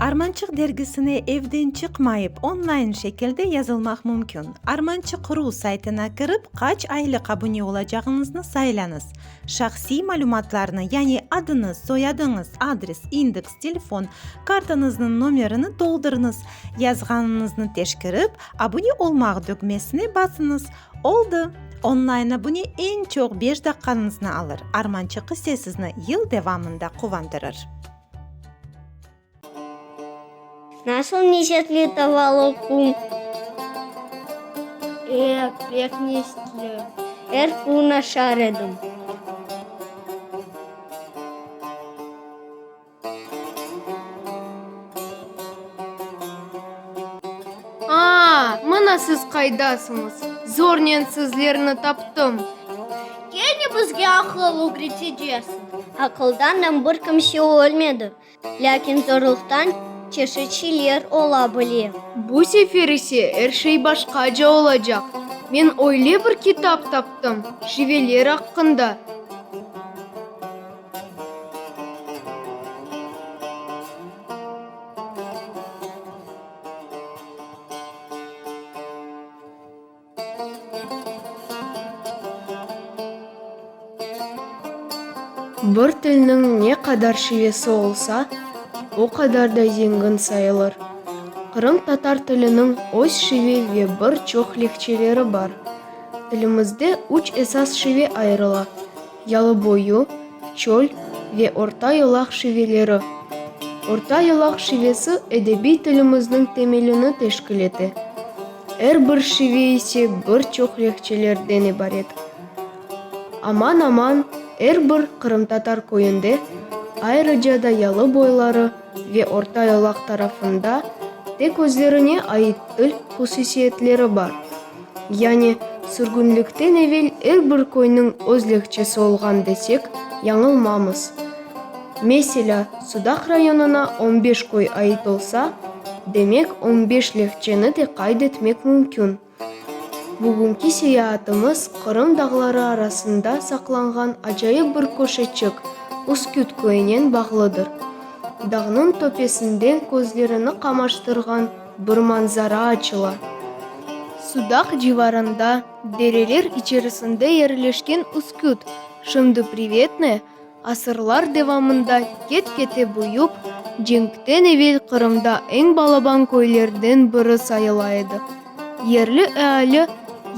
Armançıq dergisine evden çıqmayıp online şekilde yazılmaq mümkün. Armançıq ru saytına kirip, qaç aylıq abune olacağıñıznı saylañız. Şahsiy malümatlarnı, yani adıñız, soyadıñız, adres, indeks, telefon, kartañıznıñ nomerini toldurıñız. Yazğanıñıznı teşkerip, Abune olmaq dögmesine basıñız. Oldı! Online abune eñ çoq beş daqqañıznı alır, Armançıq ise sizni yıl devamında quvandırır. Nasıl lezzetli tava loqum! E, pek lezzetli! Er kün aşar edim. A-a, mına siz qaydasıñız! Zornen sizlerni taptım. Kene bizge aqıl ögretecesiñ! Aqıldan da bir kimse ölmedi. Lâkin zorluqtan çeşit şeyler ola bile. Bu sefer ise er şey başqaca olacaq. Men öyle bir kitap taptım, şiveler aqqında. Bir tilniñ ne qadar şivesi olsa, o qadar da zengin sayılır. Qırımtatar tiliniñ öz şive ve bir çoq lehçeleri bar. Tilimizde üç esas şive ayırıla, Yalıboyu, çöl ve Orta Yolaq şiveleri. Orta Yolaq şivesi edebiy tilimizniñ temelini teşkil ete. Er bir şive ise bir çoq lehçelerden ibaret. Aman-aman er bir qırımtatar köyünde, ayrıca da yalı boyları ve Orta Yolaq tarafında tek özlerine ait til hususiyetleri bar. Yani, sürgünlikten evel er bir köyniñ öz lehçesi olğan desek, yañılmamız. Meselâ, Sudaq rayonına on beş köy ait olsa, demek on beş lehçeni de qayd etmek mümkün. Bugünki seyaatımız Qırım dağları arasında saqlanğan acayip bir köşeçik, Üsküt köyünen bağlıdır. Dağnıñ töpesinden közlerini qamaştırğan bir manzara açıla. Sudaq civarında, dereler içerisinde yerleşken Üsküt, şimdi Privetnoye, asırlar devamında ket-kete büyüp, cenkten evel Qırımda eñ balaban köylerden biri sayıla edi. Yerli eali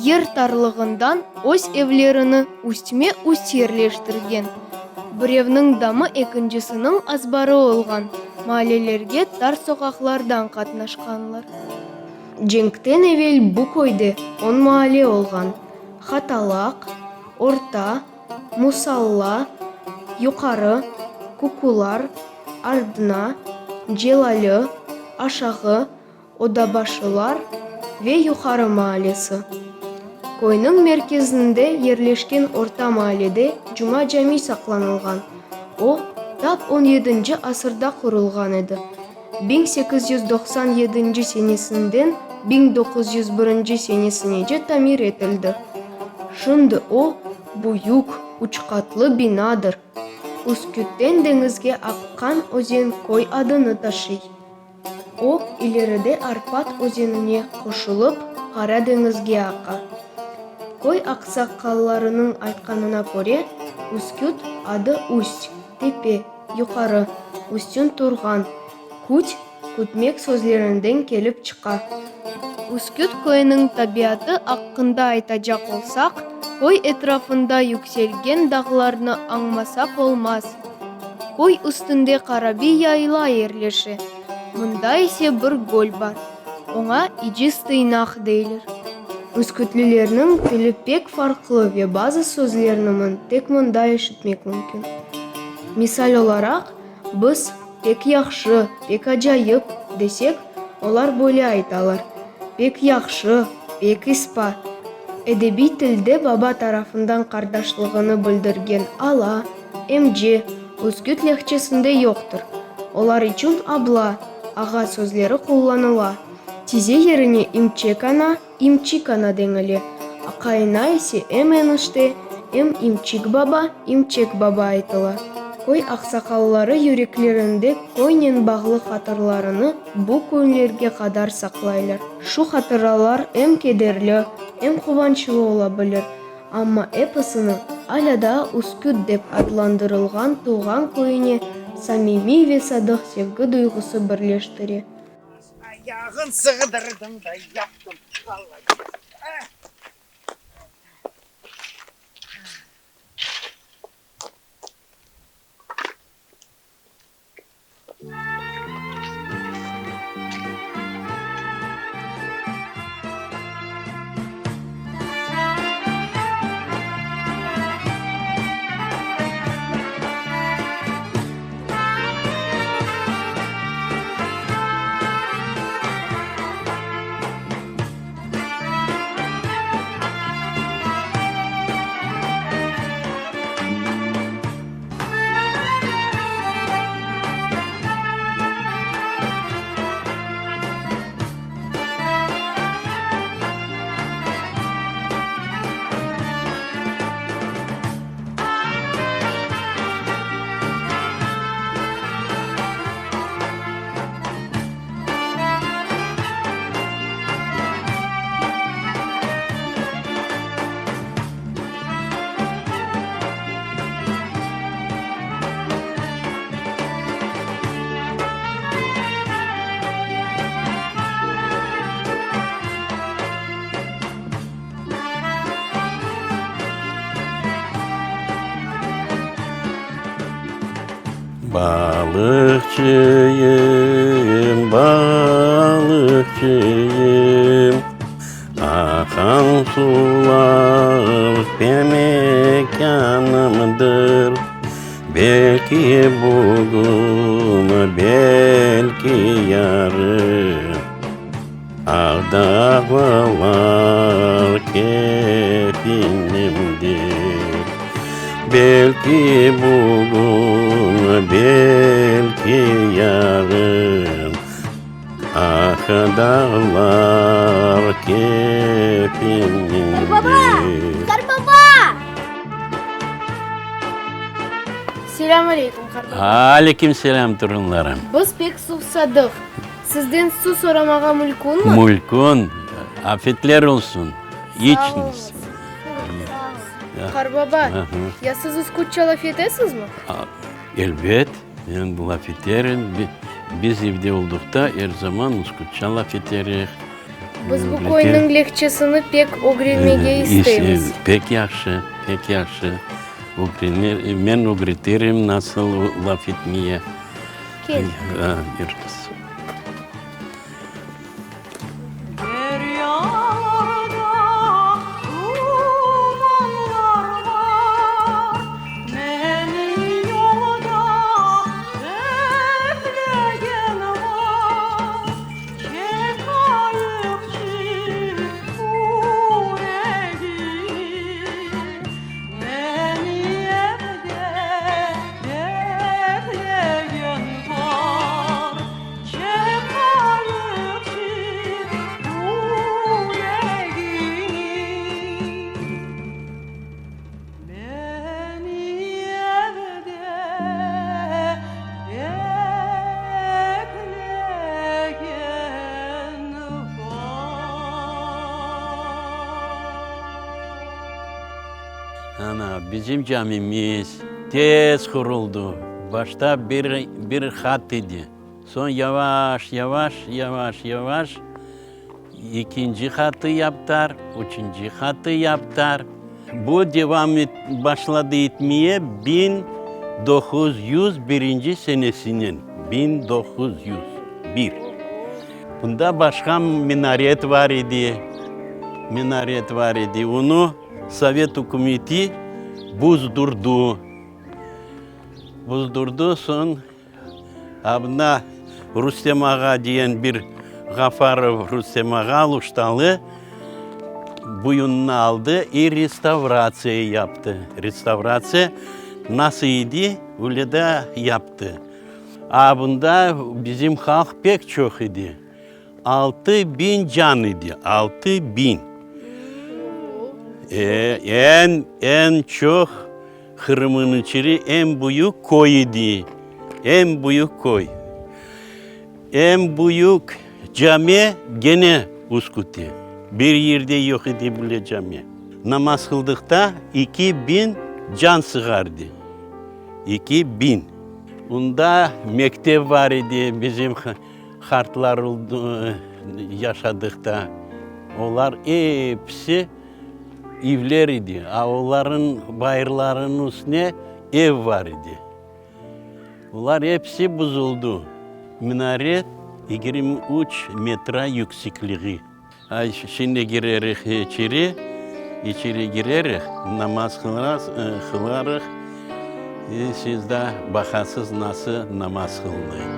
yer tarlığından öz evlerini üstme-üst yerleştirgen, birevniñ damı ekincisiniñ azbarı olğan maalelerge tar soqaqlardan qatnaşqanlar. Cenkten evel bu köyde on maale olğan, Hatalaq, Orta, Musalla, Yuqarı, Kukular, Ardına, Celali, Aşağı, Odabaşılar ve Yuqarı maalesi. Köyniñ merkezinde yerleşken Orta maalede Cuma Cami saqlanılğan, o, tap on yedinci asırda qurulğan edi, 1897 senesinden 1901 senesinece tamir etildi. Şimdi o, büyük, üçqatlı binadır. Üskütten deñizge aqqan özen köy adını taşıy. O, ileride Arpat özenine qoşulıp, Qara deñizge aqa. Köy aqsaqallarınıñ aytqanına köre, Üsküt adı üst, tepe, yuqarı, üstün turğan, küt, kütmek sözlerinden kelip çıqa. Üsküt köyüniñ tabiatı aqqında aytacaq olsaq, köy etrafında yükselgen dağlarnı añmasaq olmaz. Köy üstünde Qarabiy yayla yerleşe, mında ise bir göl bar, oña İciz Tıynaq deyler. Üskütlilerniñ tili pek farqlı ve bazı sözlerni tek mında eşitmek mümkün. Misal olaraq, biz pek yahşı, pek acayip desek, olar böyle aytalar, pek yahşı, pek ispa. Edebiy tilde baba tarafından qardaşlığını bildirgen ala, Emce, üsküt lehçesinde yoqtır. Olar içün abla, ağa sözleri qullanıla. Tize yerine imçek ana, imçik ana denile, aqayına ise em enişte, em imçik baba, imçek baba aytıla. Köy aqsaqalları yüreklerinde köynen bağlı hatırlarını bu künlerge qadar saqlaylar. Şu hatıralar em kederli, em quvançlı ola bilir, amma episini alâ daa Üsküt dep adlandırılğan tuvğan köyüne samimiy ve sadıq sevgi duyğusı birleştire. Ayağın sığdırdım da yaptım, vallahi. Balıqçıyım, balıqçıyım, Aqan suvlar mekânımdır. Belki bugün, belki yarın, Aq dağlar kefinimdir. Belki bugün, belki yarın, Aq dağlar kefinimdir. Qarbaba! Qarbaba! Selâm aleyküm, qarbaba. Aleyküm selâm, torunlarım. Biz pek suvsadıq. Sizden suv soramağa mülkünmi? Mülkün. Afetler olsun. İçiñiz. Qarbaba, ya siz uskutça laf etesizmi? Elbet, men laf eterim. Biz evde olduqta er zaman uskutça laf eterik. Biz bu köyniñ lehçesini pek ögrenmege isteymiz. Pek yahşı, pek yahşı. Men ögreterim nasıl laf etmeye. Kel. Yürüñiz. Ana, bizim camimiz tez quruldı. Başta bir, bir qat edi. Soñ yavaş, yavaş, yavaş, yavaş ekinci qatı yaptılar, üçünci qatı yaptılar. Bu devam başladı etmeye 1901 senesinen, 1901. Bunda başqa minaret bar edi, minaret bar edi, onı Sovet ükümeti buzdurdı. Buzdurdı, soñ a bunda Rustem ağa diyen bir Ğafarov Rustem ağa Aluştalı buyunını aldı i restavratsiya yaptı. Restavratsiya nasıl edi, öyle de yaptı. A bunda bizim halq pek çoq edi. 6000 can edi, 6000. E, eñ, eñ çoq. Qırımnıñ içeri eñ büyük köy edi, eñ büyük köy. Eñ büyük cami gene Üskütte. Bir yerde yoq edi böyle cami. Namaz qıldıqta 2000 can sığardı. 2000. Onda mektep bar edi, bizim qartlar yaşadıqta. Olar episi evler edi, a olarnıñ bayırlarınıñ üstüne ev bar edi. Olar episi buzuldı. Minaret 23 metra yüksekliği. Ay, şimdi girerik içeri, içeri girerik, namaz qılarıq, siz da baqasız nasıl namaz qılınay.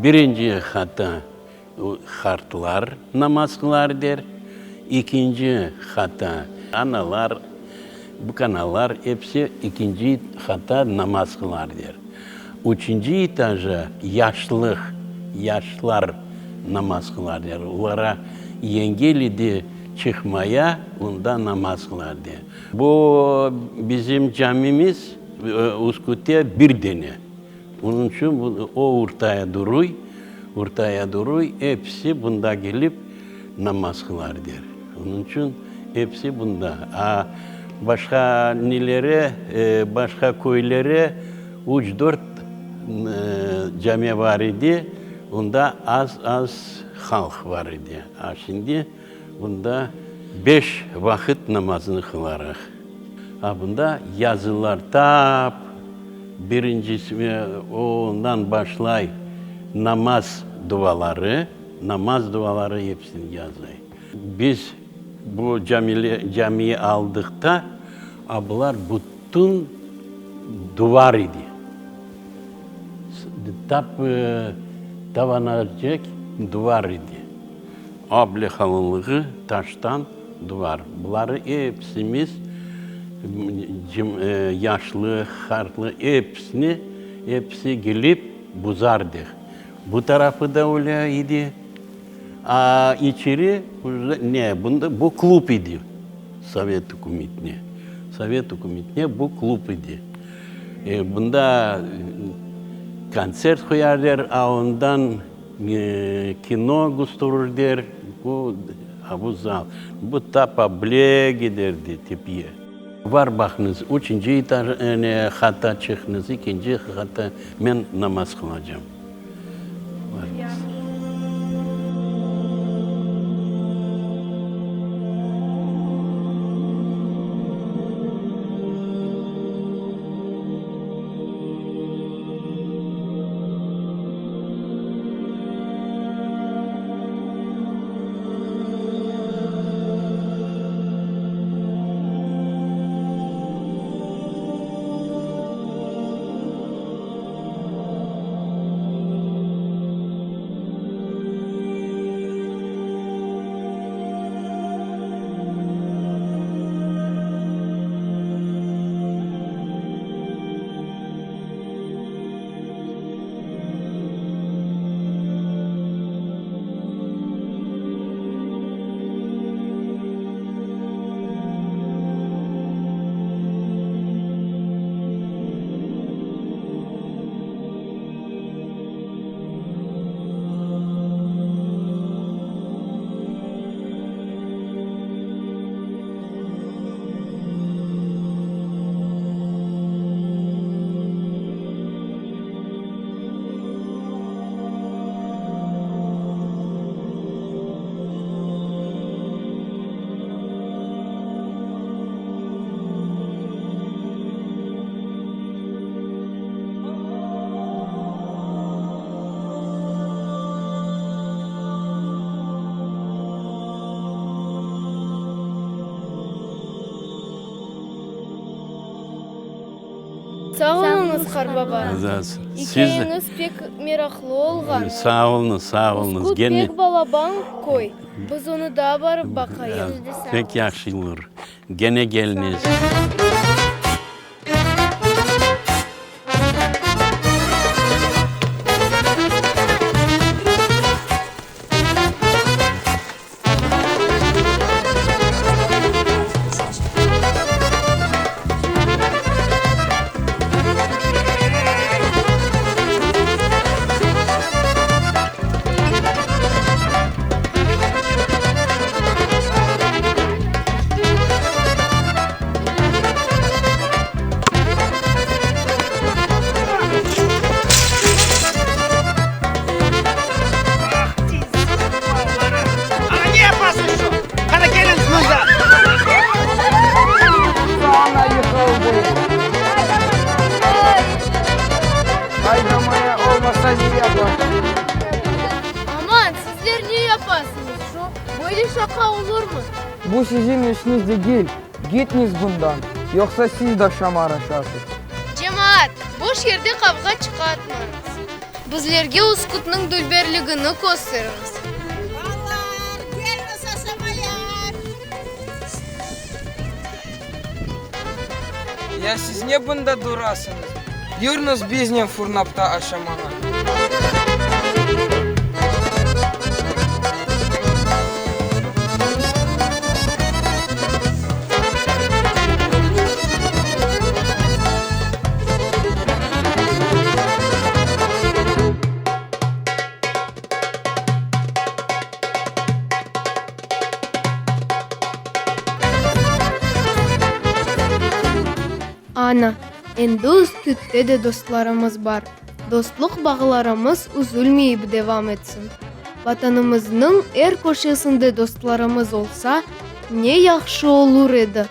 Birinci hata qartlar namaz qılar der, ekinci hata analar, bükanalar episi ekinci hata namaz qılar der. Üçünci etaja yaşlıq, yaşlar namaz qılar der. Olara yengil edi çıqmaya, onda namaz qılar der. Bu bizim camimiz Üskütte bir dene. Onıñ içün o ortaya duruy, ortaya duruy, episi bunda kelip namaz qılar der. Onıñ içün episi bunda. A başqa nelere, başqa köylere üç-dört cami bar edi, onda az-az halq bar edi. A şimdi bunda beş vaqıt namazını qılarıq. A bunda yazılar tap birincisi ondan başlay namaz duaları, namaz duaları episini yazay. Biz bu camiyi aldıqta, a bular bütün duvar edi. Tap tavanacek duvar edi. Able qalınlığı taştan duvar. Buları episimiz, yaşlı, qartlı, episini, episi kelip buzardıq. Bu tarafı da öyle edi. A içeri ne, bunda, bu klub edi sovet ükümetine. Sovet ükümetine bu klub edi. Bunda kontsert qoyarlar, a ondan Kino gösterir der, bu, a bu zal. Bu tap able giderdi tepeye. Var baqıñız, üçünci etaj, ne, qata çıqıñız, ekinci qata, men namaz qılacam. Varıñız. Sağ oluñız, qarbaba. Siz İkâyeñiz pek meraqlı olğan. Sağ oluñız, sağ oluñız. Üsküt pek balaban köy. Biz onı daa barıp baqayıq. Pek yahşı olur. Gene keliñiz. Aman, sizler ne yapasıñız şu? Böyle şaqa olurmı? Bu siziñ işiñiz degil, gitñiz bundan, yoqsa siz de şamar aşasız. Cemaat, boş yerde qavğa çıqartmañız. Bizlerge Üskütniñ dülberligini kösteriñiz. Balalar, keliñiz aşamaya! Ya siz ne bunda durasıñız? Yürüñiz biznen furnapta aşamağa. Ana, endi Üskütte de dostlarımız bar. Dostluq bağlarımız üzülmeyip devam etsin. Vatanımıznıñ er köşesinde dostlarımız olsa, ne yahşı olur edi!